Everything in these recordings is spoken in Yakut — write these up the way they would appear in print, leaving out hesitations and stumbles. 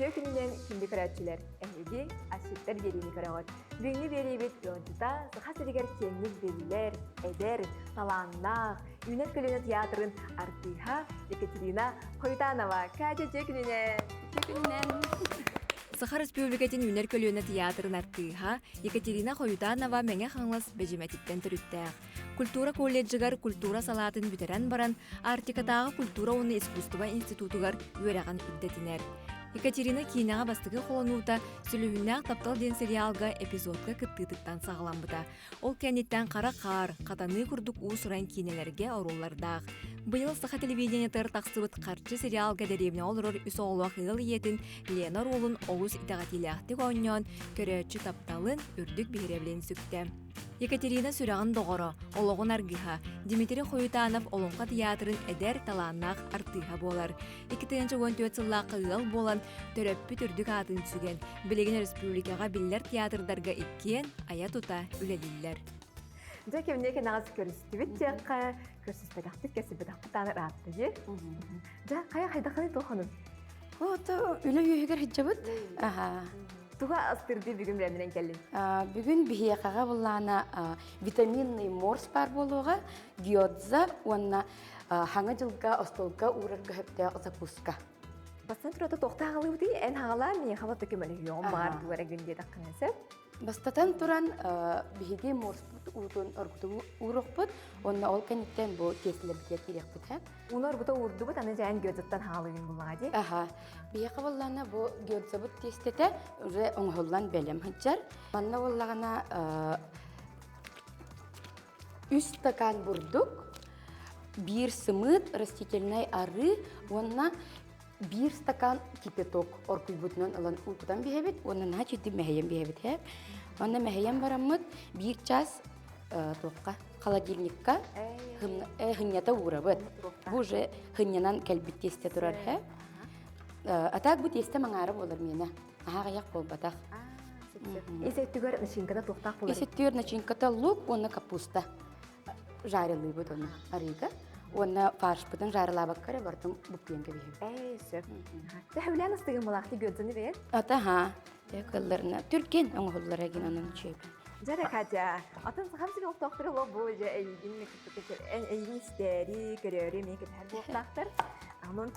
Үтүө күнүнэн күндү көрөөччүлэр, эһиги асчыттар биэриини көрөҕүт. Бүгүҥҥү биэриибит ыалдьыта Саха сиригэр киэҥник биллэр, эдэр, талааннаах, үүнэр көлүөнэ театрын артыыһа Екатерина Хоютанова. Катя, үтүө күнүнэн! Үтүө күнүнэн! Саха Республикатын үүнэр көлүөнэ театрын артыыһа Екатерина Хоютанова Мэҥэ Хаҥалас Бэдьимэтиттэн төрүттээх. Культура колледжыгар культура салаатын бүтэрэн баран, Арктикатааҕы культура уонна искусство институтугар үөрэҕин үрдэтинэр. Екатерина киинэҕэ бастакы холонуута «Сүлүһүннээх таптал» диэн сериалга эпизодка кыттыытыттан саҕаламмыта. Ол кэнниттэн Хара хаар, Хатаныы курдук уус-уран киинэлэргэ оруоллардаах. Быйыл саха телевидениетыгар тахсыбыт «Харчы» сериалга дэриэбинэҕэ олорор үс оҕолоох ыал ийэтин Лена оруолун олус итэҕэтиилээхтик оонньоон, көрөөччү тапталын, үрдүк биһирэбилин сүктэ. Екатерина сүрэҕин доҕоро, олоҕун аргыһа Дмитрий Хоютанов Олоҥхо тыйаатырын эдэр, талааннаах артыыһа буолар. 2014 сыллаахха ыал буолан, төрөппүт үрдүк аатын сүгэн, билигин республикаҕа биллэр театрдарга иккиэн айа-тута үлэлииллэр. Дьэ, кэмниэ кэнэҕэс көрүстүбүт диэххэ, көрсүспэтэхпит, кэсиппэтэхпит даҕаны ыраатта дии. Дьэ, хайа хайдаххыный туохханын? Ото үлэ үөһүгэр сылдьабыт. Аха. Туга астырдыы бүгүн бэлэмнэнэн кэллин? Бүгүн биһиэхэҕэ буллаана витаминный морс баар буолуоҕа, гиодза уонна хаҥа дьылга остуолга уурарга сөптөөх закуска. Бастан турата туохта хаҕалыыбытый? Эн хаҕалаа, миэхэ вот көмөлөһүөҕүм баар дуо эрэ күн диэтэххинэ сөп. Бастатан туран, биһиги морспут уутун оргуту ууруохпут уонна ол кэнниттэн бу тиэстэлэрбитигэр киириэхпит һэ. Ууну оргута уурдубут, аны дьэ эн гёдзаттан хаалыгын буллаҕа дии. Аха. Биһиэхэ буоллаҕына бу гёдзабыт тиэстэтэ уже оҥоһуллан бэлэм сылдьар. Манна буоллаҕына үс стакан бурдук, биир сымыыт, растительнай арыы уонна биир стакан кипяток оргуйбутунан ылан уутутан биһэбит уонна наһаа чүйдүк мэһэйэн биһэбит һэ. Уонна мэһэйэн бараммыт биир час туохха холодильникка хынньата уурабыт. Бу уже хынньанан кэлбит тиэстэ турар һэ. А так бу тиэстэ маҥаара буолар миэнэ. Аһаа аҕыйах буолбатах. Ис өттүгэр начинката туохтаах буолар? Ис өттүгэр начинката лук уонна капуста. Жарилыыбыт оны арыыга. Уонна фаршпытын жарылаабакка эрэ барытын буккуйан кэбиһэбит. Ээ, сөп. Төһөлөөн астыгын булаахты гёдзаны бэйэн? Ата ха. Кылларына түрген оҥоһуллара гин онон үчүгэйбин. Дьэ Катя, атын сахам сирин олохтоохторо ло бу дьэ эйигин эйигин истээри, көрөөрү эмиэ кэтэһэр буолуохтаахтар. Онон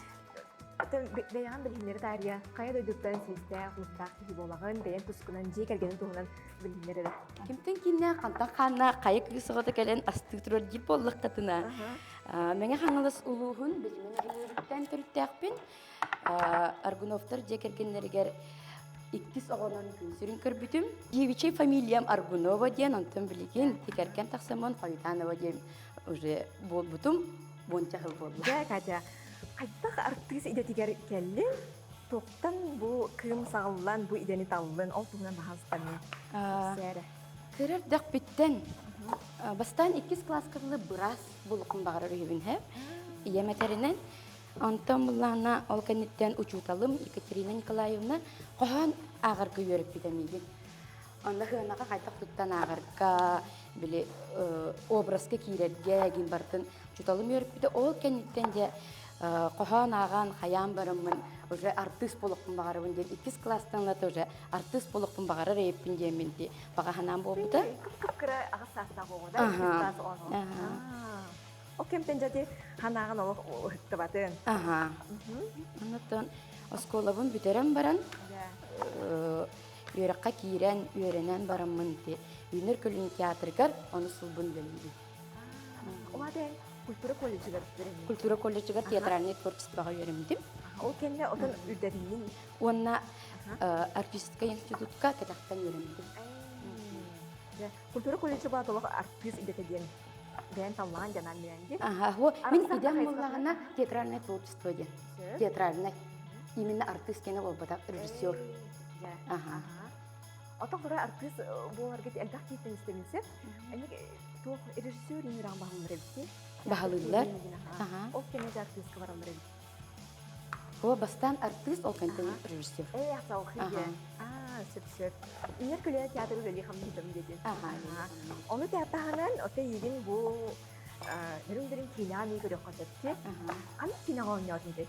атын бэйэҕин билиһиннэри таарыйа хайа дойдуттан сиистээх, уустаах киһи буолаҕын, бэйэҥ тускунан, дьиэ кэргэнин туһунан билиһиннэр эрэ. Кимтэн кииннээх, хантан хааннаах, хайа кыыс оҕото кэлэн астыы турар диир буоллаххытына, Мэҥэ Хаҥалас улууһун Бэдьимэ нэһилиэгиттэн төрүттээхпин. Аргуновтар дьиэ кэргэннэригэр иккис оҕонон күн сирин көрбүтүм. Девичьей фамилиям Аргунова диэн, онтон билигин кэргэн тахсаммын Хоютанова диэн уже буолбутум уонча сыл буолла. Дьэ, Катя, хайдах артыыс идэтигэр кэллиҥ? Туохтан бу кыым саҕыллан, бу идэни таллын, ол туһунан баһаалыстаммын кэпсээ эрэ. Кыра эрдэхпиттэн бастаан иккис кылааска дылы быраас буолуохпун баҕарар үһүбүн һэ. Ийэм этэринэн Онтон буллаҕына ол кэнниттэн учууталым Екатерина Николаевна хоһоон ааҕарга үөрэппитэ миигин. Онно сыанаҕа хайдах туттан ааҕарга, били образка киирэргэ гин барытын учууталым үөрэппитэ. Ол кэнниттэн дьэ хоһоон ааҕан хайаан бараммын уже артыыс буолуохпун баҕарабын диэн иккис кылаастан ылата уже артыыс буолуохпун баҕарар эбиппин диэммин баҕа санаам буолбута. Кып-кыра аҕыс саастаах оҕо да, иккис класс оҕо. Ол кэмтэн дьэ ханаҕын олох ыһыктыбатын. Аха. Оннуттан оскуолабын бүтэрэн баран үөрэххэ киирэн, үөрэнэн бараммын ити Үүнэр көлүнэ театрыгар ону сылбын үлэлиибин. Ол культура колледжыгар үөрэммит. Культура колледжыгар театральнай творчествоҕа үөрэммитим. Ол кэннэ отон үрдэтиннин. Уонна артистическай институтка кэтэхтэн үөрэммитим. Культура колледжа баат олох артыыс идэтэ диэн бэйэн таллаан дьанан билэнди. Аха, во, мин идэм буоллаҕына театральное творчество диэн. Театральный. Именно артыыс кэнэ буолбатах, режиссер. Аха. Ото кура артыыс буоларга элбэх киһиттэн истэбин сөп. Эник туох режиссер иҥирэҕин баһыллар эбит. Баһылыыллар. Аха. Ол кэннэ артыыска бараллар эбит. О, бастаан артыыс, ол кэнтэн режиссер. Ээ, ахсаухи диэн. Аа, сөп-сөп. Ийэр көлүөнэ театры үлэлии хамныытым диэтин. Ону театаһынан, ота иигин бу дөрүн-дөрүн киинэҕэ эмиэ көрүөххэ сөп ти. Ханнык киинэҕэ оонньоотун тэй?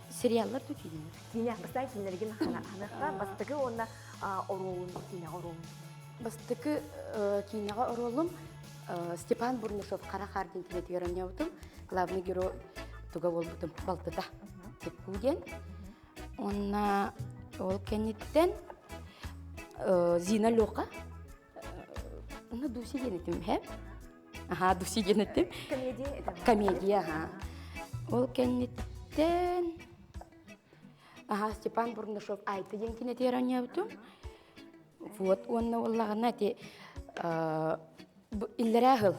Сериаллар да киинэлэр. Киинэ, бастаан киинэлэргин ханыахха бастакы уонна оруолун, киинэҕэ оруолун. Бастакы киинэҕэ оруолум Степан Бурнашов Хара хаар диэн киинэтигэр оонньообутум. Главный герой туга буолбутум, балтыта. Текку диэн. Уонна ол кэнниттэн Зина Леха Ну, Дуси диэн этим, һэ? Аха, Дуси диэн этим. Комедия это. Комедия, аха. Ол кэнниттэн аха Степан Бурнашов Айта диэн кинэтигэр оонньообутум. Вот уонна уоллаҕына ити иллэрээ сыл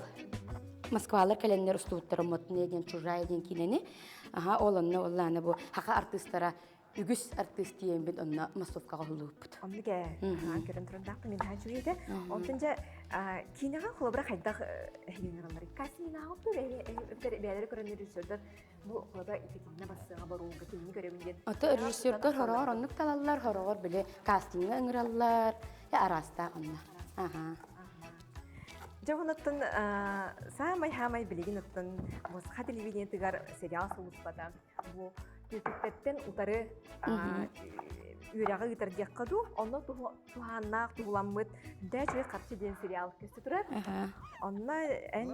Москвалар кэлэннэр устубуттара Мотне диэн Чужая диэн киинэни. Аха, ол онно уоллаана бу хаха артыыстара үгүс артыыс тиийэммит онно массовкаҕа уһуллубуппут. Оннук ээ, көрөн турардаахпын мин наһаа үчүгэй этэ. Онтон дьэ киинэҕэ холобура хайдах эһигиннэраллар? Кастингнааҕыттар бэйэлэрэ көрөн режиссердар бу холобура Екатерина Бассыаҕа боруолга кинини көрөбүн диэн. Ото режиссердар хороҕор оннук талаллар, хороҕор били кастиҥҥа ыҥыраллар, араастаах онно. Аха. Дьэ онуттан саамай-хаамай билигин оттон Саха телевидениетыгар сериал сулууспата бу түөкүттэртэн утары үөрэҕи ыытар диэххэ дуу, онно туһааннаах туһуламмыт Дээчүгэй харчы диэн сериал көстө турар. Онно эн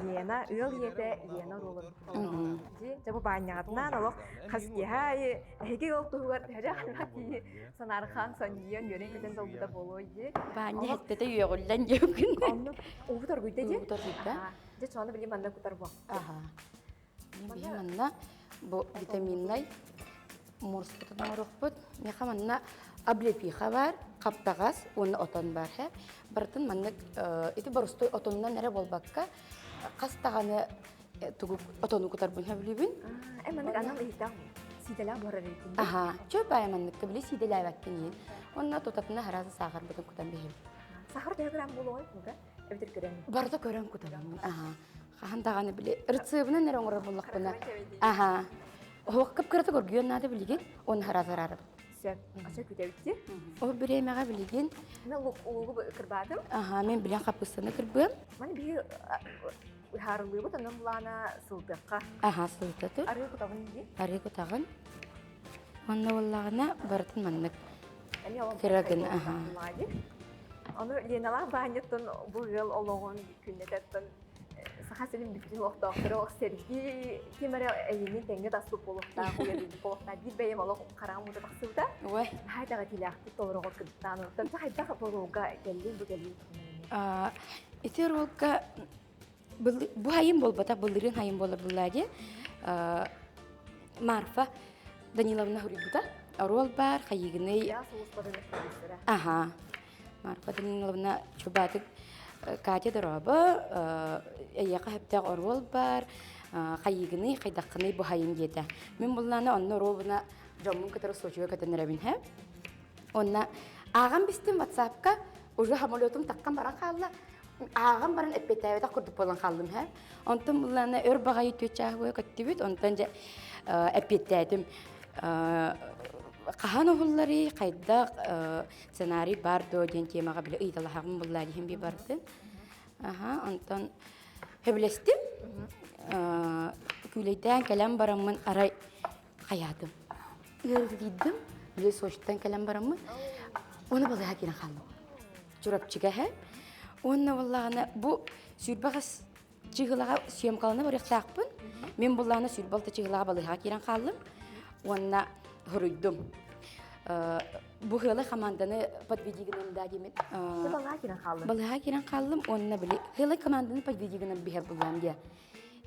Лена, ыал ийэтэ Лена оруолун дьэ бу баанньаҕытынаан олох хас киэһэ аайы эһиги ол туһугар төһө киһи санаархаан сонньуйан үөрэн-көтөн долгута буолуой дии. Баанньа хэттэтэ үөҕүллэн диэбин. Оннук уубут оргуйда дии. Уубут оргуйда. Дьэ чону били манна кутар буо. Аха. Биһи манна бу витаминнай морспутун оҥоруохпут. Миэхэ манна облепиха бар, хаптаҕас уонна отон бар. Барытын маннык ити боростуой отонунан эрэ буолбакка, хас даҕаны тугу отону кутарбын сөбүлүүбүн. Э маннык анал иһиттээх сиидэлээх буорар эбитин. Аха, чөп аайы манныкка били сиидэлээбэккин иһин. Онно тутатына харааса саахарбытын кутан биһим. Сахар төһө грамм буолуой? Эбитер көрөн. Барыта көрөн кутабын. Аха. Хаһан даҕаны били рецебинэн эрэ оҥорор буоллахпына. Аха. Оһох кып-кыратык оргуйан наада билигин, он харазарарыбыт. Сөп. Ача күтэбитти. Ол бириэмэҕэ билигин Мен лугу кырбаатым. Аха, мен билэн хаппыстаны кырбыам. Маны биһи ыһаарылыыбыт, онон булаана сылтыахха. Аха, сылтатыр. Арыы кутабын дии. Арыы кутаҕын. Онно буоллаҕына барытын маннык кыра гына аха. Ону Леналаах Баанньыттан бу ыал олоҕун күннэтэттэн Саха сирин бүтүн олохтоохторо сэргии ким эрэ эйигин тэҥҥэ таспыт буолуохтаах, уйадыйбыт буолуохтаах биир бэйэм олох хараҕым уута тахсыбыта. Ой. Наһаа итэҕэтиилээхтик толороҕор кырдьыктаан оттон хайдах боруолга кэллиҥ бу кэллиҥ? Ити оруолга бу хайым буолбатах, былырыын хайым буолар буллаа дии. Марфа Даниловна суруйбута. Оруол баар, хайыгыный. Аха. Марфа Даниловна чубаатык Катя дорообо, эйиэхэ сөптөөх оруол баар, хайыгыный, хайдаххыный бу хайын диэтэ. Мин буллаана онно оруобуна дьоммун кытары Сочига көтөн эрэбин һэ. Онно ааҕан бистим ватсапка, уже самолетум таххан баран хаалла. Ааҕан баран эппиэттээбэтэх курдук буолан хааллым һэ. Онтон буллаана өр баҕайы түөччээхуга көттүбүт, онтон дьэ эппиэттээтим. Хаһан уһулларый, хайдах сценарий бар дуо диэн темаҕа били ыйыталаһаҕын буллаа диһин би бардын. Аха, онтон сөбүлэстим. Күүлэйдээн кэлэн бараммын арай хайаатым. Ыарытыйдым, били Сочиттан кэлэн бараммын, оны балыыһа киирэн хааллым. Чурапчыга һэ. Уонна буоллаҕына бу сүүрбэ чыһылаҕа съемкалана барыахтаахпын. Мин буллаҕына 26 чыһылаҕа балыыһаҕа киирэн хааллым. Уонна хоруйдум. Бу хыалы команданы подведи гынан да диэмин. Балыыһаҕа киирэн хааллым. Балыыһаҕа киирэн хааллым уонна били хыалы команданы подведи гынан биһэр буллаам диэ.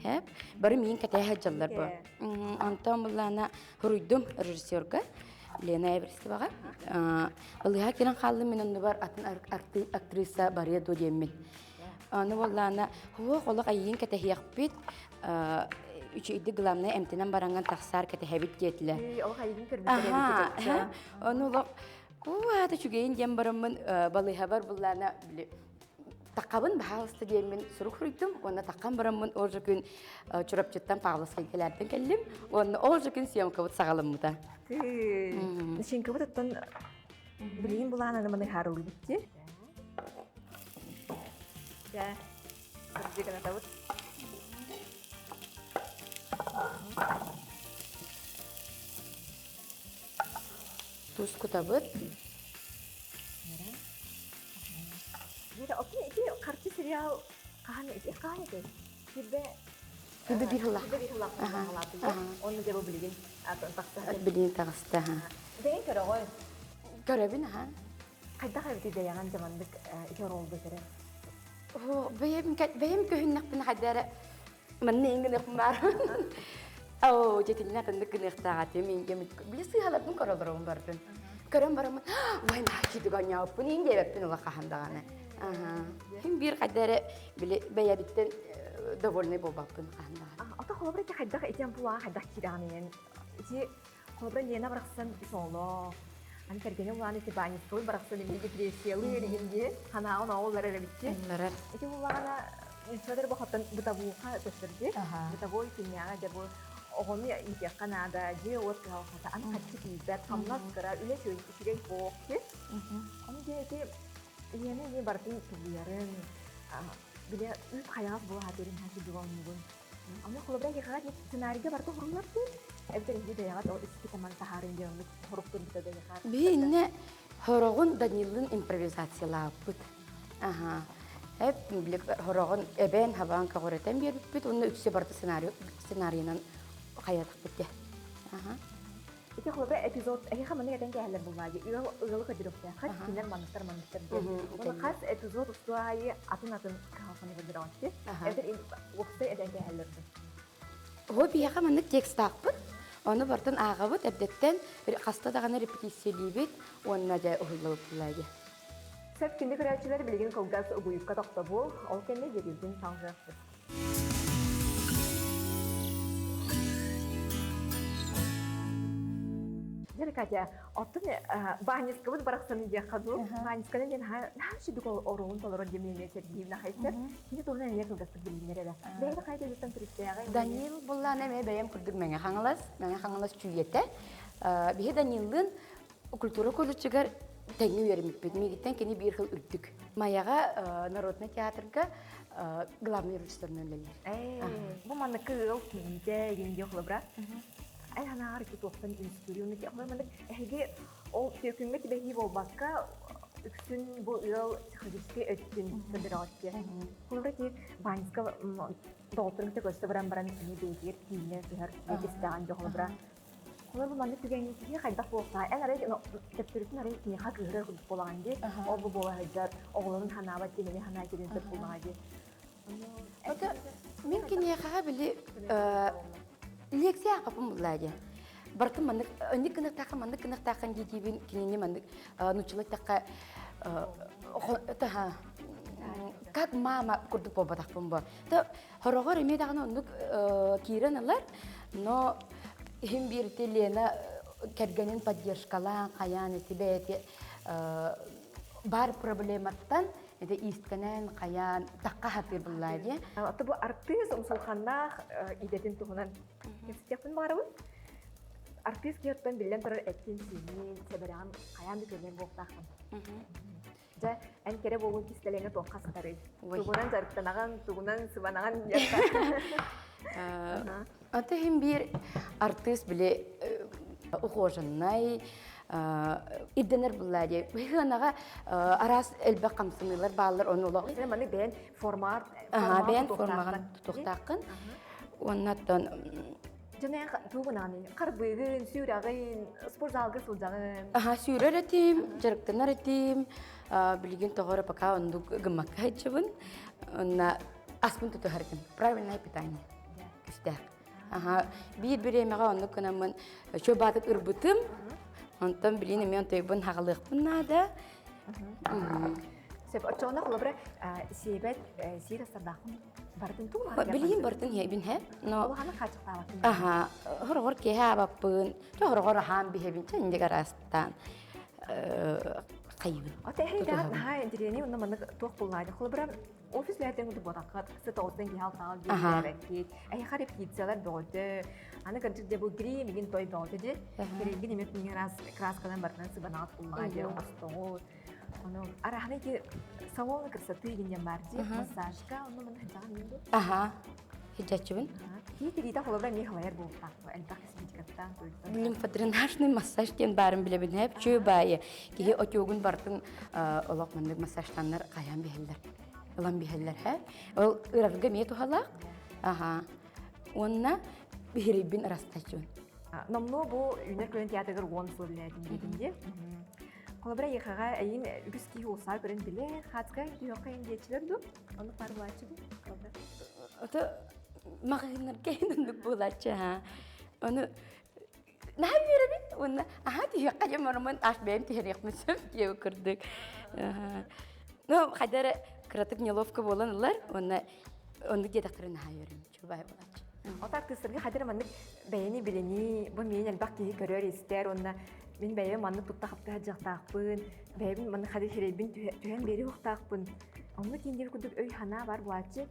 Хэп, бары миин кэтээ сылдьаллар бу. Онтон буллаана хоруйдум режиссерга Лена Эверстоваҕа. Балыыһаҕа киирэн хааллым мин оннубар атын актриса барыа дуо диэммин. Аны буоллаана, суох олох эйигин кэтэһиэхпит, үчүгэйдик главное эмтэнэн бараҥҥын тахсаар кэтэһэбит диэтилэр. Олох эйигин көрбүттэр эбит Ону олох уу үчүгэйин диэн бараммын балыыһабар буллаана били таххабын баһаалыста диэммин сурук суруйдум уонна таххан бараммын ол же күн Чурапчыттан Павловскай кэлээртэн кэллим уонна ол же күн съемкабыт саҕаламмыта. Съемкабыт оттон билигин булаананы маны хаарылыыбыт дии. Дьэ, кырдьыгынатабыт. Туус кутабыт. Оттон ити харчы сериал хаһан ити хаһан этэй? Сирбэ Сирбэ биир сыллаах. Сирбэ биир сыллаах хаалаатыйа. Онно дьэ бу билигин тахса. Билигин таҕыста. Бэйэҥ көрөҕүн? Көрөбүн аха. Хайдах эбити бэйэҕин дьэ маннык ити оруолга көрөр? Бэйэм бэйэм көһүннэхпинэ хайда эрэ манна иҥ гыныахпын баар. Оо, дьэтиннэ атыннык гыныахтаах этим, иҥ били сыыһаларбын көрөлөрөбүн бардын. Көрөн бараммын, вай наачы дуганньааппын иҥ диэбэппин ула хаһан даҕаны. Хим биир хайда эрэ били бэйэбиттэн довольный буолбаппын хаһан даҕаны. Ото холобур ити хайдах ити ампулаҕа хайдах киирэҕин ити холобура Лена барахсан соло аны кэргэнэ улаан ити Банецкой барахсан эмиэ депрессиялыыр иһин дии ханаҕын оҕолор эрэ битти ити буллаҕына Федор бохоттон бытовуха көстөрдү бытовой күннээҕи дьэ бу оҕону иитиэххэ наада дьиэ уот кыһалҕата аны харчы тиийбэт хамнас кыра үлэ үчүгэй суох ди ону дьэ ити Лена эмиэ барытын тулуйарын бile үүт хайаҕас буола сатыырын хасыдыга оннугун Аны холобура киһиэхэ сценарийга барыта оһоруллар дуу? Эбэтэр эһиги бэйэҕит ол испит аман таһаарыҥ диэн оннук хорук көрбүтэ да эһиэхэ? Биһи иннэ хороҕун Данилын импровизациялаабыппыт. Аха. Эп били хороҕун эбэн хабаан көҕүрэтэн биэрбиппит уонна үксэ барыта сценарийынан хайатахпыт дьэ. Аха. Ити холобура эпизод эһиэхэ маннык этэн кээһэллэр буллаа дии. Ыал ыалы көрдөрүөхтээх. Кинилэр манныктар манныктар диэн. Уонна хас эпизод устуу аайы атын-атын кыһалҕаны көрдөрөҕүт. Эбэтэр уопсай этэн кээһэллэр дуу? Оо, биһиэхэ маннык текстаахпыт. Ону бартын ааҕабыт, эрдэттэн хаста даҕаны репетициялиибит уонна дьэ уһуллабыт буллаа дии. Сөп күндү көрөөччүлэр билигин кылгас угуйукка тохтобул, ол кэннэ дьиэбитин салҕыахпыт. Дьэ, Катя, оттон Баанньыскабыт барахсаны диэххэ дуу, Баанньысканы диэн наһаа сүдүк оруолун толорор диэн эмиэ сэргиир нахайсар. Кини туһунан эмиэ кылгастык билиннэр эрэ. Бэйэтэ хайа дойдуттан төрүттээҕий? Данил буллаана эмиэ бэйэм курдук Мэҥэ Хаҥалас, Мэҥэ Хаҥалас Чүүйэтэ. Биһи Даниллыын культура колледжыгар тэҥҥэ үөрэммиппит. Миигиттэн кини биир сыл үрдүк. Майаҕа народнай театрга главный режиссерынан үлэлиир. Бу маннык ыал кийиитэ игин холобура. Ай санааҕар ити туохтан үөскүүрүй? Онно холобура маннык эһиги ол түөкүҥҥэ түбэһии буолбакка үксүн бу ыал психологическай өттүн көрдөрөҕүт диye. Холобура ити Ванька доҕотторун кытта көрсө баран баран кини бэйэтигэр киинэ түһэр истэҕин дьэ холобура Холобур, маннык түгэҥҥэ киһи хайдах буолуохтааҕый? Эн арай төптөрүтүн арай киниэхэ кыыһырар курдук буолаҕын дии. Ол бу буола сылдьар, оҕолорун санаабат диэн эмиэ санаа киирэн сөп буоллаҕа дии. Это мин киниэхэҕэ били лекция аахаппын буллаа диэн. Барытын маннык оннук гыныахтааххын, маннык гыныахтааххын дии диибин кинини маннык нууччалыы эттэххэ как мама курдук буолбатахпын бу. То Хороҕор эмиэ даҕаны оннук киирэн ылар, но иһин биирти Лена кэргэнин поддержкалаан, хайаан ити бэйэти бар проблематтан это иисткэнэн хайаан тахха хатыыр буллаа дии. Аты бу артыыс умсулханнаах идэтин туһунан кэпсэтиэхпин баҕарабын. Артыыс киһиттэн биллэн турар эттин-сиинин, сэбэрэҕин хайаан да көрүнэр буолуохтааххын. Дьэ, эн кэрэ буолуу кистэлэҥэ туохха сытарый? Тугунан дьарыктанаҕын, тугунан сыбанаҕын диэххэ. Аты иһин биир артыыс били ухоженнай ирдэнэр буллаа дии. Быһыанаҕа араас элбэх хамсаныылар бааллар, ону олох Маны бэйэн формаҕар бэйэн формаҕын тутуохтааххын. Уонна оттон Дьэ, тугунаный? Харбыыгын, сүүрэҕин, спортзалга сылдьаҕын. Аха, сүүрэр этим, дьарыктанар этим. Билигин тоҕо эрэ пока оннук гыммакка сылдьабын. Онно аспын тутуһар этим. Правильное питание. Күстээх. Аха, биир бириэмэҕэ оннук гынаммын чуобаатык ырбытым. Онтон билигин эмиэ онтойбун хаҕалыахпын наада. Сөп, оччоҕуна холобура сиэбэт сиир астардаахпын Барытын тугу Билигин барытын иһэбин һэ. Но Улаханы хааччахтаабаккын. Аха, хороҕор киэһэ аабаппын, чэ хороҕор аһаан биһэбин, чэ инник араастаан хайыбын. Ата эһэй да наһаа интириэни онно маннык туох буллаады. Холобура офис үлэһитин курдук буотаххыт, сыт оҕустан киһи алтаҕа биэрбэккит, эһиэхэ репетициялар бөҕөтө, аны кырдьык дьэ бу грим игин той бөҕөтө дьи, кэрийгин эмиэ араас красканан барытынан сыбанаҕыт буллаҕа дьэ остоҕут. Ону арааһына ити салон красоты диэн баар дии, массажка, онно манна сылдьаҕын мин дуу? Аха. Хиджаччыбын. Кии тириитэ холобура эмиэ халайар буолуохтаах элбэх косметикаттан туйтан. Лимфодренажный массаж диэн баарын билэбин хэп чүө баайы киһи отюгун бартын олох маннык массажтаннар хайаан биһэллэр ылан биһэллэр хэ ол ырарга эмиэ туһалаах аха уонна биһирийбин ырастаччыбын Номнуо бу Үүнэр көлүөн театрыгар 10 сыл үлэлээтим диэтин дии. Холобура, эйиэхэҕэ эйин үгүс киһи улсаа көрөн билэр, хаацка түһүөххэ иһин диэччилэр дуу? Оннук баар буолааччы дуу? Ото маҕаһыыннарга иһин оннук буолааччы аһаа. Ону наһаа үөрэбин уонна аһаа түһүөххэ диэн бараммын аш бэйэм түһэриэхпин сөп диэбит курдук. Ну, хайда эрэ кыратык неловко буолан ылар уонна оннук диэтэхтэрин наһаа үөрэбин. Чубай буолааччы. Ото артыыстарга хайда эрэ маннык бэйэни билинии, бу миин элбэх киһи көрөр-истэр уонна мин бэйэм маннык тутта-хапта сылдьыахтаахпын, бэйэбин маннык хады сирэйбин түһэн биэриэ уохтаахпын. Онно киин курдук өй-санаа бар буолааччы.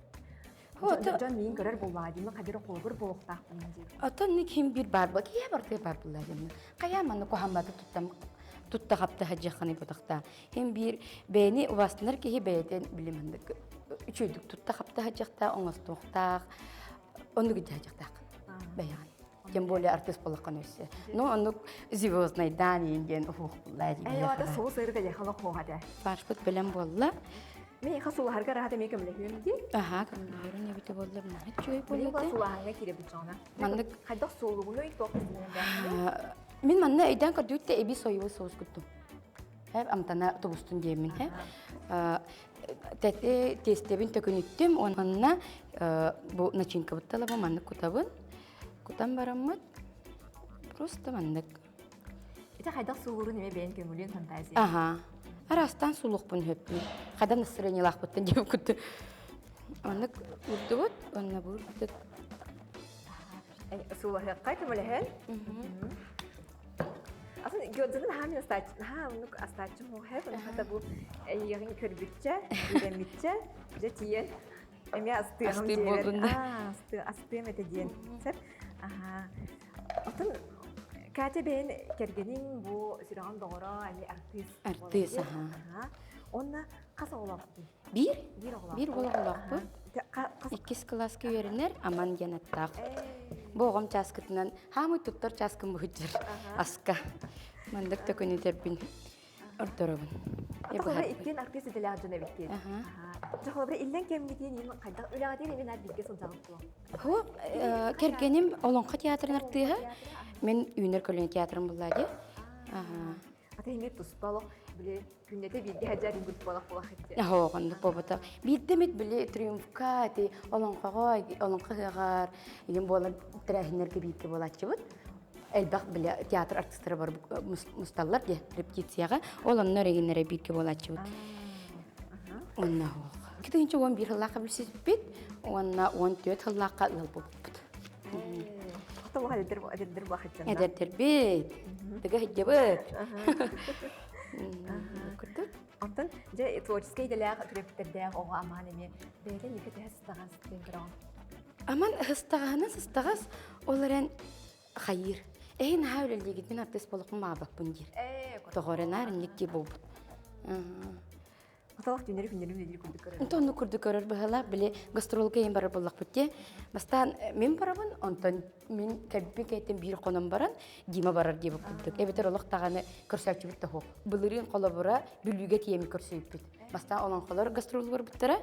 Дьон миин көрөр буоллаҕа дии, хадыр холобур буолуохтаахпын диэн. Оттон ким биир баар буол, киһи барытыгар баар буолла диэн. Хайа маннык куһамматы туттам тутта хапта сылдьыаххыный бутахта. Ким биир бэйэни убаастанар киһи бэйэтин били маннык үчүгүйдүк тутта хапта сылдьыахтаах, оҥостуохтаах, оннук дьаһайдьахтаах бэйэҕин. Тем более артист буоллаххына өссө. Ну, оннук звезднайдаан иин диэн уһуох булла дии. Ээ, ата суус ырыта дьахала хуоха Фаршпыт бэлэм буолла. Мен иха сулаһарга раһата мен көмөлөһүөм дии. Аха, көмөлөһөрүн эбите буолла мына үчүгэй буолла. Сулаһанга киирэ бутчоҕуна. Маннык хайдах суолугунуй туох Мин манна өйдөөн көрдүүттэ эби сойугу соус куттум. Хэп амтана тубустун диэммин хэ. Тэти тестэбин төкүнүттүм онна бу начинкабытталаба маннык кутабын. Кутан бараммыт просто маннык. Ити хайдах суулуурун эмиэ бэйэн көҥүлүн фантазия. Аха. Араастаан сулуохпун хөппүн. Хайда настроениелаахпыттан диэбит курдук. Оннук урдубут, онно бурдук. Суулаһыахха көмөлөһөн. Атын гёдзаны хаамин астааччы, наһаа оннук астааччы муоһэ, хата бу эйиэҕин көрбүччэ, үөрэммитчэ, дьэ тиийэн Эмиэ астыаҕым Астыыр буоллун да. Астыам этэ диэн. Сөп. Аха. Отон Катя бэйэн кэргэниҥ бу сүрэҕин доҕоро эмиэ артыыс. Артыыс, аха. Онна хас оҕолоохпутуй? Биир. Биир оҕолоохпут. Биир уол оҕолоохпут. Иккис кылааска үөрэнэр Аман диэн аттаах. Бу оҕом чааскытынан хаамый туттар чааскым быһыдьыр аска. Мандык төкүнүтэрбин ордоробун. Холобура иккиэн артыыс идэлээх дьон эбиккит. Дьэ холобура иллэҥ кэммитин иин хайдах үлэҕитин эмин бииргэ сылдьаҕыт дуо? Ху кэргэним Олоҥхо театрын артыыһа, мин Үүнэр көлүөнэ театрын булла дии. Ата эмиэ туспа олох били күннэтэ бииргэ сылдьар ингут буолах буолах итти. Оһоҕ оннук буолбата. Биирдэ эмит били триумфка ити олоҥхоҕо олоҥхо ыһыаҕар игин буолар тэрээһиннэргэ бииргэ буолааччыбыт. Элбэх били театр артистара бар мусталлар дии репетицияҕа. Ол онно эрэгиннэрэ бииргэ буолааччыбыт. Онно оһох. 2011 сыллаахха билсибиппит уонна 14 сыллаахха ыал буолбуппут. Хотолох эдэрдэр эдэрдэр буолахытчанна. Эдэрдэрбит. Тыга сылдьабыт. Курдук. Онтон дьэ творческай идэлээх төрөппүттэрдээх оҕо амаан эмиэ бэйэтин икки төһө сыстаҕас диэн көрөҕүн. Аман сыстаҕаһынан сыстаҕас, ол эрэн хайыыр. Эһи наһаа үлэлиигит, мин артыыс буолуохпун баҕарбаппын диир. Тоҕо эрэ наар инник дии буолбут. Хотолох түүннэри күннэри үлэлиир курдук көрөр. Онтон оннук курдук көрөр быһыылаах, били гастролга иһин барар буоллахпыт дии. Бастаан мин барабын, онтон мин кэлбит кэйтэн биир хонон баран Дима барар диэбит курдук. Эбэтэр олох даҕаны көрсөөччүбүт да суох. Былырыын холобура Бүлүүгэ тиийэммит көрсүбүппүт. Бастаан олоҥхолор гастролу барбыттара.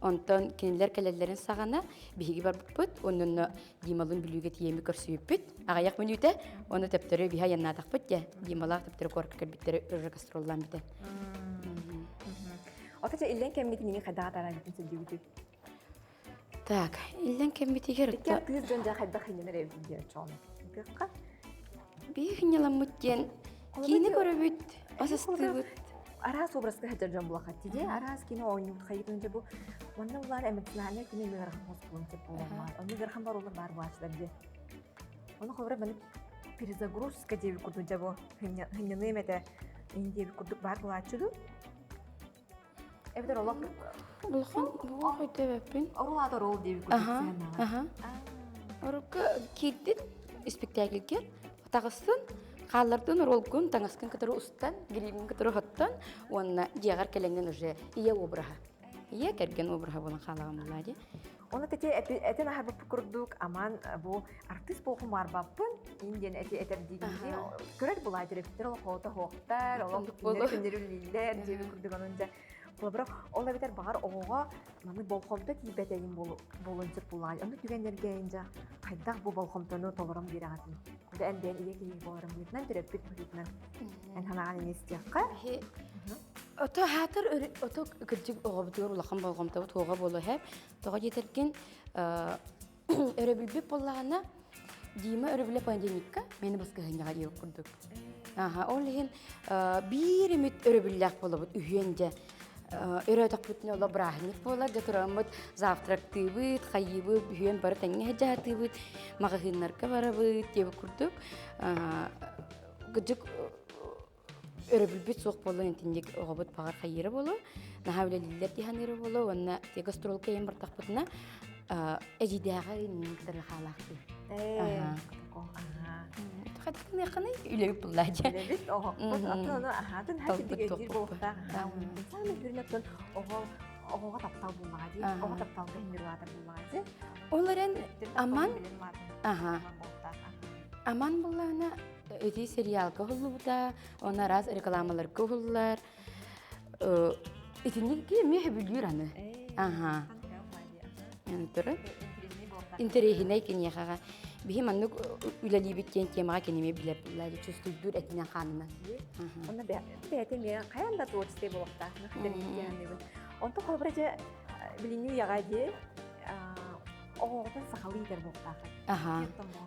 Онтон кинилэр кэлэллэрин саҕана биһиги барбыппыт. Онно Дималыын Бүлүүгэ тиийэммит көрсүбүппүт. Аҕыйах мүнүүтэ. Ону төптөрү биһи айаннаатахпыт дьэ. Дималаах төптөрү куоракка кэлбиттэрэ уже гастроллаан бүтэн. Ото чэ иллэҥ кэммитин иҥи хайдах атааран сылдьыбытый? Так, иллэҥ кэммитигэр Икки артыыс дьон дьэ хайдах иннинэр эбит диэн чоҕун. Тыахха. Биир хиньаламмыт диэн киинэ көрөбүт, ас астыыбыт. Араас образка сылдьар дьон булахат дии. Араас кино оонньуут хайытын дьэ бу манна улаан эмоциональнай күнү ыарахан хос булун сөп буолуон Онну ыарахан бар олор баар буолааччылар дии. Ону холобура маны перезагрузка диэбит курдук дьэ бу хынньаныым этэ ин диэбит курдук баар буолааччы дуу? Эбэтэр олох Улахан буга өйдөбөппүн. Орул аата орул диэбит курдук Аха. Орукка киирдин испиктээкилгэр таҕыстын, хааллардын оруолгун таҥаскын кытары устан, гримҥин кытары хоттон уонна дьиэҕэр кэлэҥҥин уже ийэ обраһа. Ийэ кэргэн обраһа буолан хаалаҕын булаа дии. Оны тети этен аһарбыт курдук аман бу артист буолхум барбаппын ин диэн эти этер диигин көрөр булаа директор ол хоото хоохтар ол күннэр үллиллэр диэби курдук онун дьэ Холобура, ол эбэтэр баҕар оҕоҕо маны болҕомто тиийбэтэйин буолуон сөп буллаҕай. Ону түгэннэргэ дьэ хайдах бу болҕомтону толорон биэрэҕитин? Эн бэйэн ийэ киһи буоларын быһыытынан, төрөппүт быһыытынан эн санааҕын эмиэ истиэххэ. Ото хаатыр ото кырдьык оҕобутугар улахан болҕомтобут туоҕа буолуо һэ. Тоҕо диэтэргин өрөбүлбүт буоллаҕына Дима өрөбүлэ понедельникка мени баскыһынньаҕа диир курдук. Аха, ол иһин биир эмит өрөбүллээх буолабыт үһүөн дьэ. Өрөөтөхпүтүнэ оло бырааһынньык буолар, дьэ тураммыт завтрактыыбыт, хайыыбыт, үһүөн бары тэҥҥэ сылдьаатыыбыт, маҕаһыыннарга барабыт диэбит курдук. Кырдьык өрөбүлбүт суох буолла итинник оҕобут баҕар хайыыра буолуо наһаа үлэлииллэр дии саныыра буолуо уонна гастролка ийэм бардахпытына эдьиийдээҕи миин кытары хаалаахтыы хатыыныаххыный үлэбит буллаа дьэ үлэбит оһохпут атын ону аһаатын хатыдык өйдүүр буолуохтаах саамай сүрүн оҕо оҕоҕо таптал буллаҕа дии оҕо тапталга иһин буллаҕа дии ол эрэн аман аха аман буллаҕына Ити сериалга уһуллубута, уонна араас рекламаларга уһуллар. Итинник эмиэ сөбүлүүр аны. Аха. Туран. Интэриэһинэй киниэхэҕэ. Биһи маннык үлэлиибит диэн темаҕа киними билэр чувствуйдуур этинэн хаанынан. Онно бэйэтэ эмиэ хайаан да творческий буолуохтаах. Онтон холобура дьэ билиҥҥи үйэҕэ дии оҕоҕутун сахалыы иитэр буолуохтаах. Аха.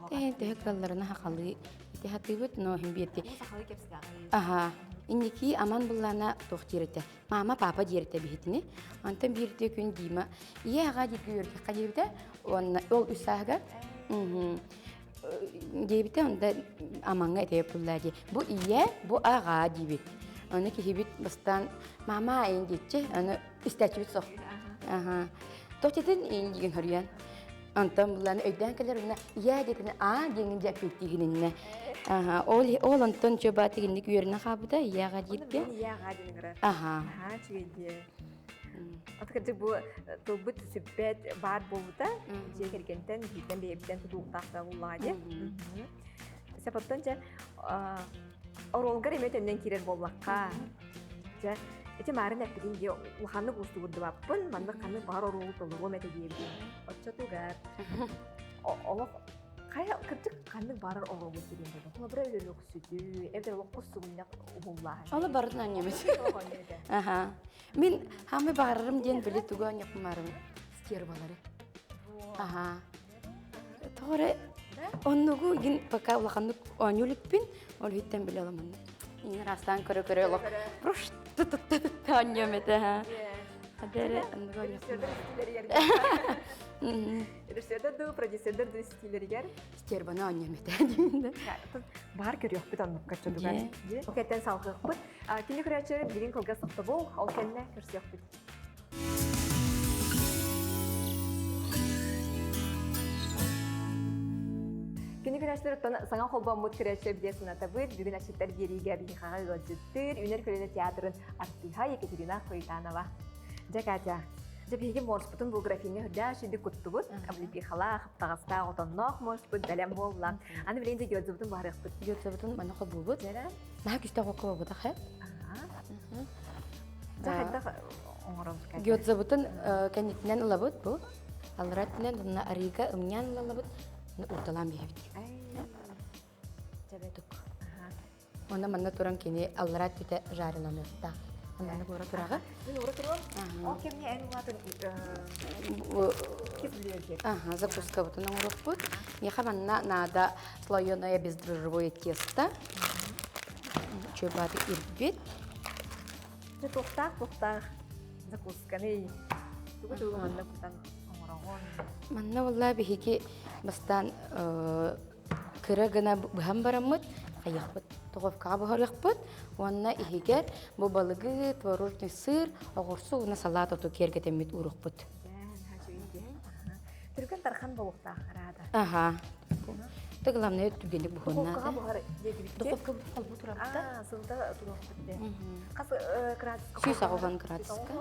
Тэһин төһө кыалларына сахалыы ити хатыыбыт, но иһин биэрди. Сахалыы кэпсээҕи. Аха. Инники аман буллана туох диир этэ. Мама, папа диир этэ биһитини. Онтон биирдэ күн Дима ийэ аҕа дииргэ үөрдүххэ диэбитэ. Уонна ол үс сааһыгар диэбитэ онда амаҥҥа этэ булла дии. Бу ийэ, бу аҕа диибит. Аны киһибит бастаан мама эн диэччи, аны истээччибит суох. Аха. Тохтетин ин диген хоруйан. Онтон булан өйдөөн кэлэр уна ийээ диэтин аа диэҥин дьэ эппиэттиигининнэ. Аха, ол ол онтон чөба тигинник үөрэнэ хаабыта ийээҕэ дииргэ. Ийээҕэ диэн Аха. Аха, үчүгэй Аты кырдьык бу тылбыт сүппэт баар буолбута дьиэ кэргэнтэн бииртэн бэйэбиттэн тутулуктаах да буллаҕа дии. Сепоттон дьэ оруолгар эмиэ төннөн киирэр буоллахха дьэ ити маарын эппитин дии улаханнык уустугурдубаппын маннык ханнык баҕар оруолу толоруом этэ диэбитин оччотугар олох хайа кырдьык ханнык баарар оруолу кириэн буолла холобура өлөлөксүтүү эбэтэр олох кус сугунньах уһуллааһын Оло барытын оонньуубут. Аха. Мин хаамай баҕарарым диэн били тугу оонньуохпун стервалары. Аха. Тоҕо эрэ оннугу игин пока улаханнык оонньуу иликпин, ол иһиттэн билэ аламаннык. Иҥин араастаан көрө-көрө олох тутта оонньуом этэ ха. Хадары оннугу оонньуохпун. Режиссердэр дуу, продюсердэр дуу истиилэригэр Стерваны оонньуом этэ диэн. Баар көрүөхпүт оннукка чудугар. Ол кэнтэн салҕыахпыт. Кини көрөөччүлэр билигин кылгас тохтобул, ол кэннэ көрсүөхпүт. Күнү көрөөччүлэр оттон саҥа холбоммут көрөөччү биэ санатабыт. Бүгүн Аччыттар биэриигэ биһиэхэҕэ ыалдьыттыыр Үнэр көлүөнэ театрын артыыһа Екатерина Хойтанова. Дьэ, Катя, дьэ биһиги морспутун бу графиня үрдээх үчүгдүк куттубут. Облепихалаах, хаптаҕастаах, отонноох морспут бэлэм буолла. Аны билигин дьэ гёдзыбытын баһарыахпыт. Гёдзыбытын манна холбуубут. Наһаа күстээх окко буолбатах ээ. Дьэ хайдах оҥоробут Гёдзабытын кэннитинэн ылабыт бу. Аллара өттүнэн уонна арыыга ымньаан ылалабыт, уурталаан биэрэбит. Чэбэтук. Онно манна туран кини аллара өттүтэ жаренаныахтаах. Манна ура тураҕа. Мин ура туруом. Ол кэмҥэ эн улаатын Ага, закускабытын оҥоруохпут. Миэхэ манна наада слоеное бездрожжевое тесто. Чөбаты ирбит. Дьэ туохтаах туохтаах закусканы тугу тугу манна кутан оҥороҕун? Манна буолла биһиги бастаан кыра гына быһан бараммыт хайыахпыт духовкаҕа буһарыахпыт уонна иһигэр бу балыгы творожный сыр оҕурсу уонна салаат оту киэргэтэммит ууруохпут. Түргэн тархан буолуохтаах араада. Аха. Это главное түргэнник буһуонна. Духовкаҕа буһар диэбиккит. Духовка холбуу турабыта. Аа, сылда туруохпут де. Хас градуска? 180 градуска.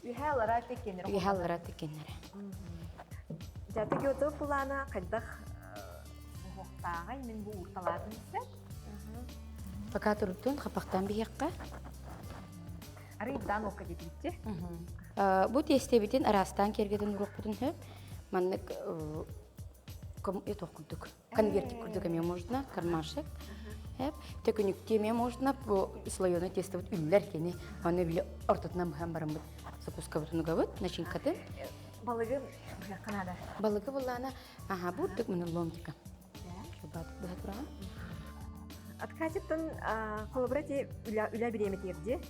Үһэ алара теккеннere. Үһэ алара теккеннere. Дьата Геотов булаана хайдах уһуохтааҕай мин бу уурталаатын сеп. Пока туруттун хапахтаан биһиэххэ. Арыйдаан окка диэбитти. Бу тиэстэбитин араастаан киэргэтэн уруохпутун сөп. Маннык этох курдук. Конвертик курдук эмиэ можно, кармашек. Төкүнүктүү эмиэ можно, бу слоеный тестобут үллэр кини. Аны били ортотунан быһан бараммыт закускабытын угабыт, начинкатын. Балыгы быһыахха наада. Балыгы буллаана, аха, бу үрдүк маны ломтика. Быһа тураҕын. Откатиттан холобура ти үлэ бириэмэтигэр дии.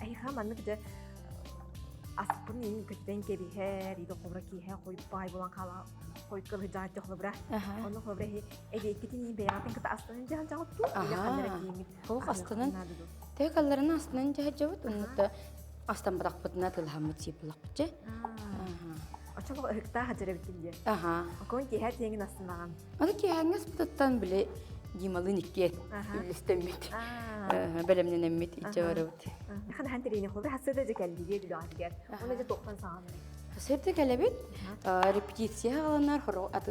Эһиэхэ маннык дьэ аспын иин көтүтэн кэбиһэр, иди холобура киэһэ хойбай булан хаала хойукка сылдьааччы холобура. Онно холобура эһи эбиэккитин иин бэйэҕитин кытта астанан дьаһан дьаҕыттуу, или ханнара киимит. Туох астанан Тек алларына астанан дьаһадьабыт, оннута астан бадахпытына тылаһаммыт сиипылахпыт же. Оччолох ыһыктаах хадьарабитин диэн. Аха. Окон киэһэ тиэҥин астынаҕын. Аны киэһэҥҥэ аспытыттан били Дималыын иккиэн үллэстэммит, бэлэмнэнэммит иччэ барабыт. Ханахан тириини холбу хасыда дьэ кэллиге билэҕитигэр. Оны дьэ туохтан саҕаланар? Сырды кэлэбит, репетиция хааланар,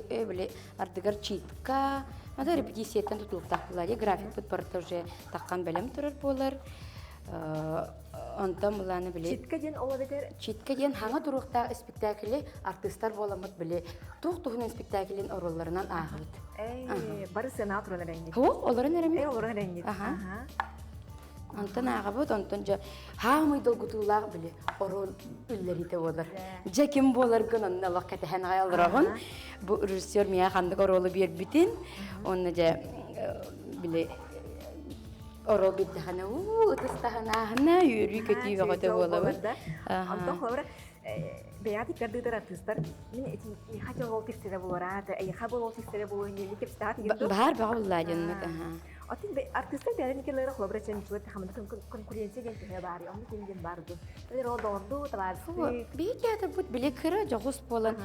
били ардыгар читка, ата репетицияттан тутулуктаах буолар. Графикпыт барыта уже таххан бэлэм турар буолар. Онтон былааны били Читка диэн ол эбэтэр Читка диэн хаҥа туруохтаах испиктээкили артыыстар буоламмыт били туох туһунан испиктээкилин оруолларынан ааҕабыт. Ээ, бары сыанаҕа туран эрэҥҥит. Һуох, олорон эрэҥҥит. Ээ, олорон эрэҥҥит. Аха. Онтон ааҕабыт, онтон дьэ хаамый долгутуулаах били оруол үллэриитэ буолар. Дьэ ким буоларгын онно олох кэтэһэн аҕай олороҕун. Бу режиссер миэхэ ханнык оруолу биэрбитин, уонна дьэ били Оро билдэхинэ уу ытыс таһынааһына үөрүү-көтүү бөҕөтө буолабыт. Онтон холобура бэйэҕит иккардыытар артыыстар мин ити миэхэ ол тиксэрэ буолараата эйиэхэ буол ол тиксэрэ буолуо инньэ кэпсэтэҕит игин Баһаар бөҕө буллаа дьоннук Отин артыыстар бэйэлэрин иккилэрэ холобура чэн чугас хамында конкуренция диэн төһө баар онну ким диэн баар дуу Эдэр ол доҕордуу табаарыстыы Биһи театрбыт били кыра дьоҕус буолан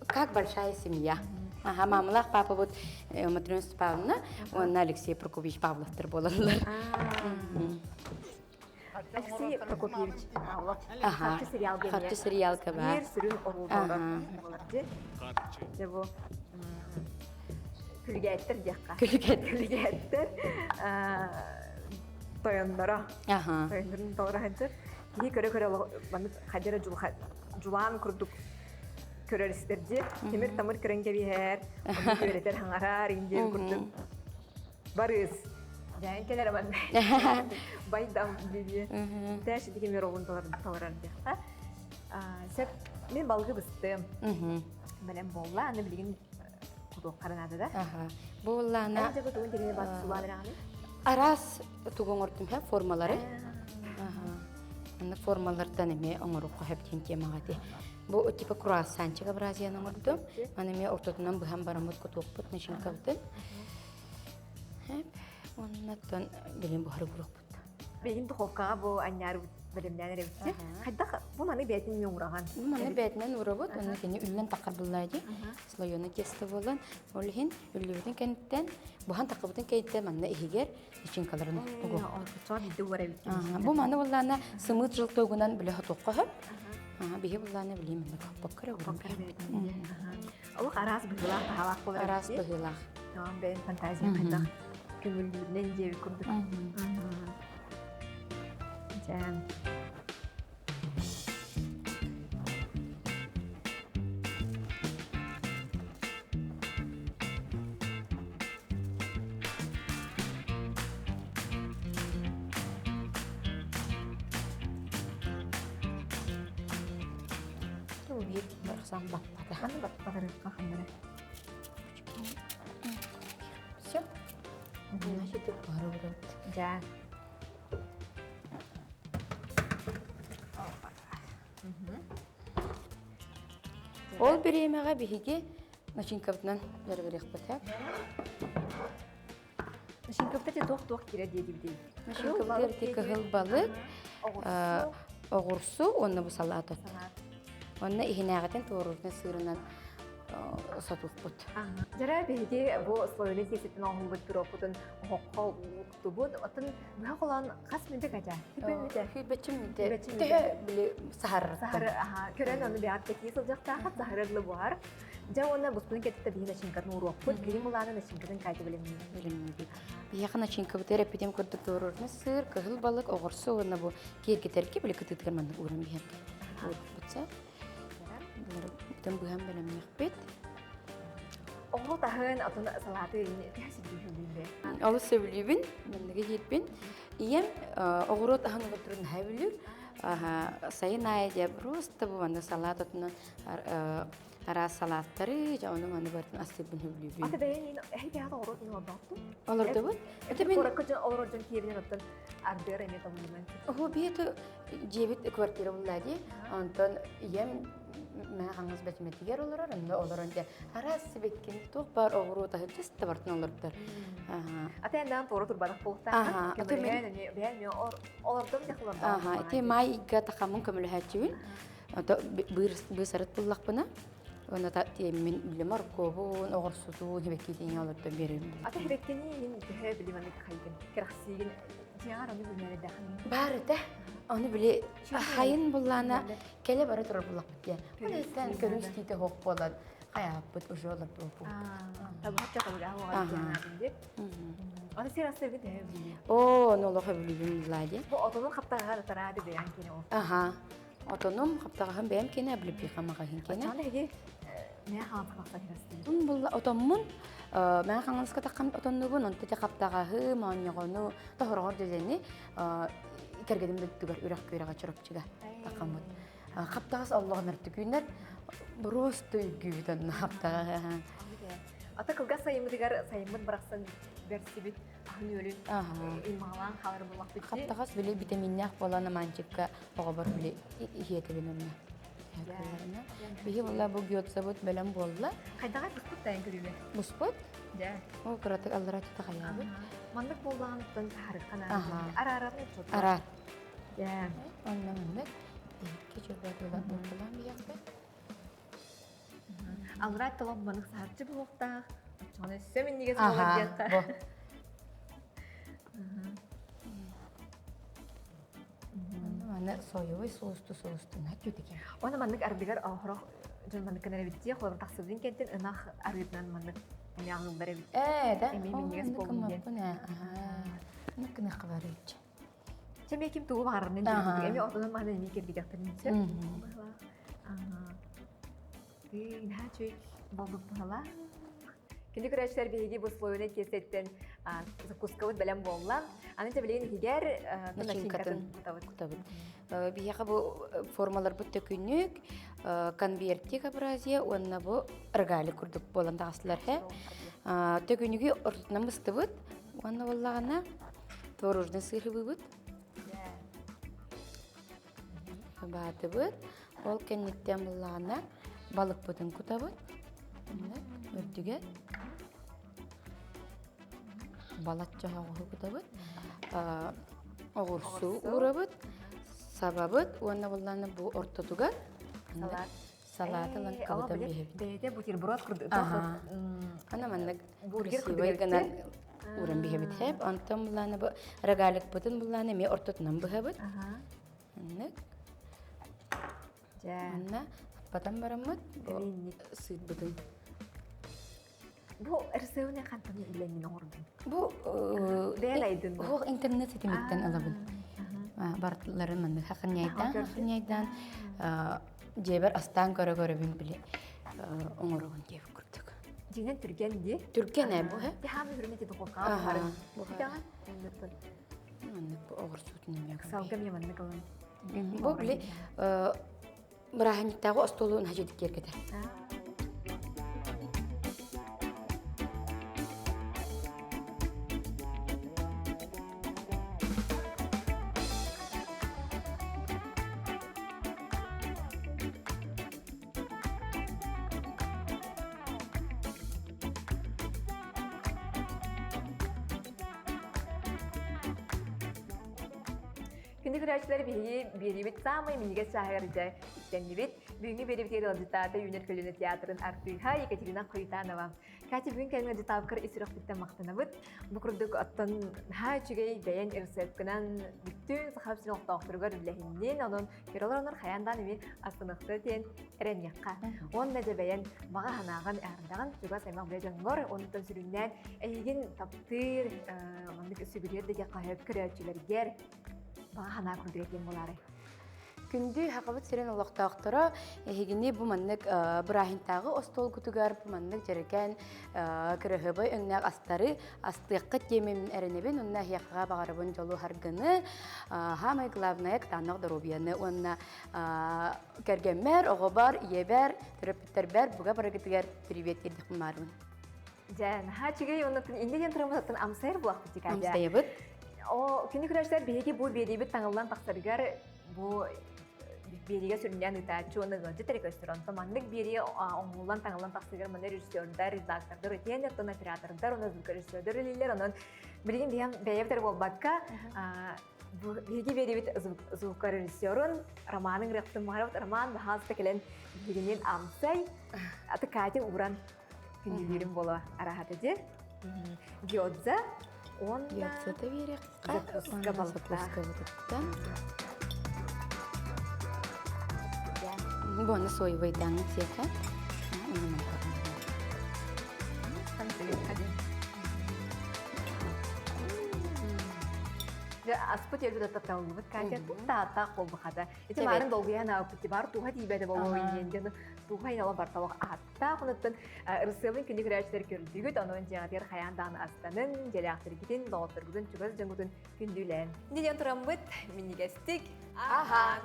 как большая семья. Ага, мамалаах папабыт Матрена Степановна уонна Алексей Прокопьевич Павловтар буолаллар. Алексей Прокопьевич Павлов. Ага. Харчы сериал Харчы сериалга бар. Биир сүрүн оруоллара буолар дии. Дьэ бу күлүгээттэр диэххэ. Күлүгээттэр тойонноро. Ага. Тойоннорун толору Киһи көрө-көрө маннык хадьара дьулаан курдук көрөр истэр дии. Тимир-тамыр көрөн кэбиһэр, ону үөрэтэр хаҥарар, индиэн курдук. Барыс. Дьээн кэлэр манна. Байдам дии. Тэш ити кимер олун толорар диэххэ. Сөп, мен балгы быстым. Бэлэм буолла, аны билигин кутуоххара наада да. Бу буоллаана араас тугу оҥордум формалары. Манна формалартан эмиэ оҥоруохха сөп диэн темаҕа ити. Бу типа круассанчик образияны оҥордум. Маны эмиэ ортотунан быһан бараммыт кутуохпут, начинкабытын. Оннуттан билин буһары буруохпут. Билигин духовкаҕа бу анньаарбыт бэлэмнээн эрэбитчи. Хайдах бу маны бэйэтин ураҕан? Бу маны бэйэтинэн урабыт, онно кини үллэн таххар буллаа дии. Слоеный тесто буолан, ол иһин үллүбүтүн кэнниттэн, буһан таххыбытын кэнниттэн манна иһигэр личинкаларын угуохпут. Бу маны буллаана сымыыт желтогунан билэ хотуохха сөп. Биһи буллаана билиим манна хоппокко эрэ ууран Олох араас быһыылаах таһаалаах буолар. Араас быһыылаах. Бэйэн фантазия хайдах көҥүллүүрүнэн диэбит курдук. Дьээн. Биир барахсан баппата. Ханна баппатарыкка ханнара. Все. Значит, бары барабыт. Дьэ. Ол бириэмэҕэ биһиги начинкабытынан дьарыгырыахпыт ээ. Начинкабыта те туох-туох кирэ диэдибитий? Начинкабытыгар ити кыһыл балык, оҕурсу уонна бу салаат от. Уонна иһинээҕитин туорууртун сыырынан. сотуохпут. Дьара биһиги бу слоеный тиэситтэн оҥоһуллубут пирогпутун оһоххо уктубут. Оттон быһа холоон хас мүнтэ кача? Хүбүмүтэ. Хүбэччи мүнтэ. Төһө били саһарар. Саһары, аха. Көрөн ону бэҕэр кэтии сылдьахтаахат, саһарырлы буһар. Дьэ уонна буспутун кэтитэ биһи начинкатын ууруохпут. Билим улаана начинкатын кайта билимниибит. Билимниибит. Биһиэхэ начинкабытыгар эппитим курдук туруорна сыр, кыһыл балык, оҕурсу уонна бу киэргэтэргэ били кытыытыгар маннык ууран биһэргэ. Уурбутса. Бүтэн быһан бэлэмниэхпит. Оҕо таһын атын салааты төһө сөбүлүүбүн Олус сөбүлүүбүн, манныгы иһиирбин. Ийэм оҕуруот аһын олордорун наһаа сөбүлүүр. Сайын аайы дьэ просто бу маннык салаат отунан араас салааттары, дьэ ону маны барытын астыырбын сөбүлүүбүн. Ата бэйэн эһиги оҕуруот аһын олордоохтун? Олордобут. Это мин куоракка дьон олорор дьон киэбинэн оттон ардыар эмиэ табыллынан. Оһо биһи дьиэбит квартира булла дии. Онтон ийэм мэ хаҥас бэтимэтигэр олорор, онно олорон дьэ араас сибэккини туох баар оҕуруот аһы чыста бартын олордор. Ата эндаан туора турбатах буолуохтаах. Көмөлөһөн эмиэ бэйэм эмиэ олордом дьэ Аха, ити маай ыйга тахаммын көмөлөһөөччүбүн. Ото быысарыт буллахпына, уонна тиэммин билим моркуобун, оҕурсутун, хибэккитиҥэ олордон биэрэрим. Ата хибэккини мин төһө билим аны хайгын, кэрэхсиигин дьиэҕэр ону билмэрэдэхин. Баар этэ. Ону били хайын буллаана кэлэ бара турар буллахпыт диэн. Ол иһиттэн көрүҥ истиитэ суох буолан хайааппыт уже олордубуппут. Табыһачча табыгаһа уоҕар диэн дип. Аны сир астыгын төһө билии. Оо, ону олох өбүлүүбүн Влади. Бу отонун хаптаҕаһа тараады бэйэҥ кини ол. Аха. Отонум хаптаҕаһым бэйэм кини, облепиха маҕаһын кини. Оччоҕуна эһиги мээ хаҥаска тахсан иһэстигит. Ун булла отоммун мээ хаҥаска таххан отоннубун, онто те хаптаҕаһы, моонньоҕону, тоһороҕор дьэдьэни кэргэним дойдутугар үрэх күөрэҕэ Чурапчыга таххаммыт. Хаптаҕас оллоҕун өртүкүүннэр боруосту үргүүбүт онно хаптаҕаһы. Ата кылгас сайыммытыгар сайыммыт барахсан бэрсибит аһын-үөлүн имаалаан хаалар буоллахпыт. Хаптаҕас били витаминнээх буолан аманчикка оҕобор били иһиэтэбин онно. Биһи буолла бу гётсабыт бэлэм буолла. Хайдаҕай буспут тайын көрүүбэ? Буспут. Дьэ. Ол кыратык аллара тута хайаабыт. Маннык буоллаҕыттан саһарыкхан араарарын чоту. Араар. Дьэ. Онно маннык икки чөрбөт ылан ылан биһиэхпит. Аллараа толон маннык саһарчы буолуохтаах. Оччоҕуна өссө минньигэс буолар диэххэ. Маны соевый соусту соустуна түтүкэ. Оны маннык ардыгар оһорох дьон маннык гынар эбит дии, холобур тахсыбытын кэнтин ынах арыытынан маннык эмиэ аҕыллар эбит. Ээ, да. Эмиэ минньигэс буолун диэн. Маннык гыныахха баар эбит. Чэ, эмиэ ким тугу баҕарарынан диэбит. Эмиэ отонун маһынан эмиэ киргидэхтэрин сөп. Тыын, наһаа үчүгэй буолбут быһалаах. Күндү көрөөччүлэр биһиги бу слоеный тиэстэттэн закускабыт бэлэм буолла. Аны билигин иһигэр начинкатын кутабыт. Биһиэхэ бу формаларбыт төкүнүк, конвертик абразия уонна бу рогалик курдук буолан таҕыстылар. Төкүнүгү ортотунан быстыбыт уонна буоллаҕына творожный сыырыбыбыт. Баатыбыт. Ол кэнниттэн буллаҕына балыкпытын кутабыт. Үрдүгэр балачча оҕуһу кутабыт. Оҕурсу уурабыт, сабабыт уонна буллаҕына бу ортотугар Салат. салааты ылан кыбытан биһэбит. Бэйэтэ бутерброд курдук. Ана маннык красивый гынан ууран биһэбит хэп. Онтон буллаҕына бу рогаликпытын буллаҕына эмиэ ортотунан быһабыт. Маннык. Манна аппатан бараммыт бу сыырбытын. Бу РСУ-не хантан билэммин оҥордуҥ? Бу Бэйэн айдын Оһох интернет ситимиттэн ылабын. Барыларын маннык хахынньайдаан, хахынньайдаан дьиэбэр астаан көрө-көрөбүн били оҥоробун диэбит курдук. Дьиҥэн түргэн дии. Түргэн ээ бу һэ. Тиһааны хүрүмэти духовкаҕа буһарын. Маннык бу оҕурсуутун эмиэ Салга эмиэ маннык ылан. Бу били бырааһынньыктааҕы остуолу наһаа киэргэтэр. Күндү Күндү көрөөччүлэр биһиги биэриибит саамай минньигэс чааһыгар дьэ үктэннибит. Бүгүҥҥү биэриибитигэр ыалдьыттаата Үүнэр көлүөнэ театрын артыыһа Екатерина Хоютанова. Катя бүгүн кэлэн ыалдьыттаабыккар ис сүрэхпиттэн махтанабыт. Бу курдук оттон наһаа үчүгэй бэйэн ырысыапкынан бүттүүн Саха сирин олохтоохторугар үллэһиннин, онон көрө олороннор хайаан даҕаны эмиэ астыныахтара диэн эрэниэххэ. Уонна дьэ бэйэн баҕа санааҕын эҕэрдэҕин чугас аймах бэйэ дьоҥҥор, онтон сүрүннээн эйигин таптыыр, маннык сүгүрүйэр да диэххэ сөп көрөөччүлэргэр баҕа санаа курдук этиэм буолаарай? Күндү Сахабыт сирин олохтоохторо, эһигини бу маннык бырааһынтааҕы остуолгутугар бу маннык дьэрэкээн кыраһыабай өҥнөөх астары астыаххыт диэмин эрэнэбин уонна эһиэхэҕэ баҕарабын дьолу харгыны, саамай главное кытаанах доруобуйаны уонна кэргэммэр, оҕобор, ийэбэр, төрөппүттэрбэр буга барыгытыгар привет диэхпин баарбын. Дьэ, наһаа үчүгэй уонна инньэ диэн тураммытыттан амсайар буолахпыт дии Катя. Амсайабыт. О, күнү көрөөччүлэр биһиги бу биэриибит таҥыллан тахсарыгар бу биэриигэ сүрүннээн ыытааччы уонна ыалдьыт эрэ көстөр. Онтон маннык биэрии оҥоһуллан таҥыллан тахсыгар манна режиссердар, редактордар, итиэннэ оттон оператордар, уонна звукорежиссердар үлэлииллэр. Онон билигин биһиэн бэйэбит эрэ буолбакка, биһиги биэриибит звукорежиссерун Романын ырыахтын баҕарабыт. Роман баһаалыста кэлэн биһигинин амсай, аты Катя ууран күндүлүүрүм буолуо араһата дьэ. Гёдза уонна Гёдзата биэриэххэ закуска балыктаах. Закускабытыттан. Бу аны соевайдааҥҥыт сиэхэ. Дьэ, аспыт өлбүт тапталлыбыт Катя тааттаах буолбухата. Ити маарын долгуйан ааппыт бар туха тиийбэтэ болуо диэн дьону туха инала барталох ааттаах онуттан ырысыабын күнү көрөөччүлэр көрдүгүт онон дьиэҕитигэр хайаан даҕаны астанын дьиэлээхтэргитин доҕотторгутун чугас дьоҥҥутун күндүлээн. Диэн тураммыт минньигэстик аһаан.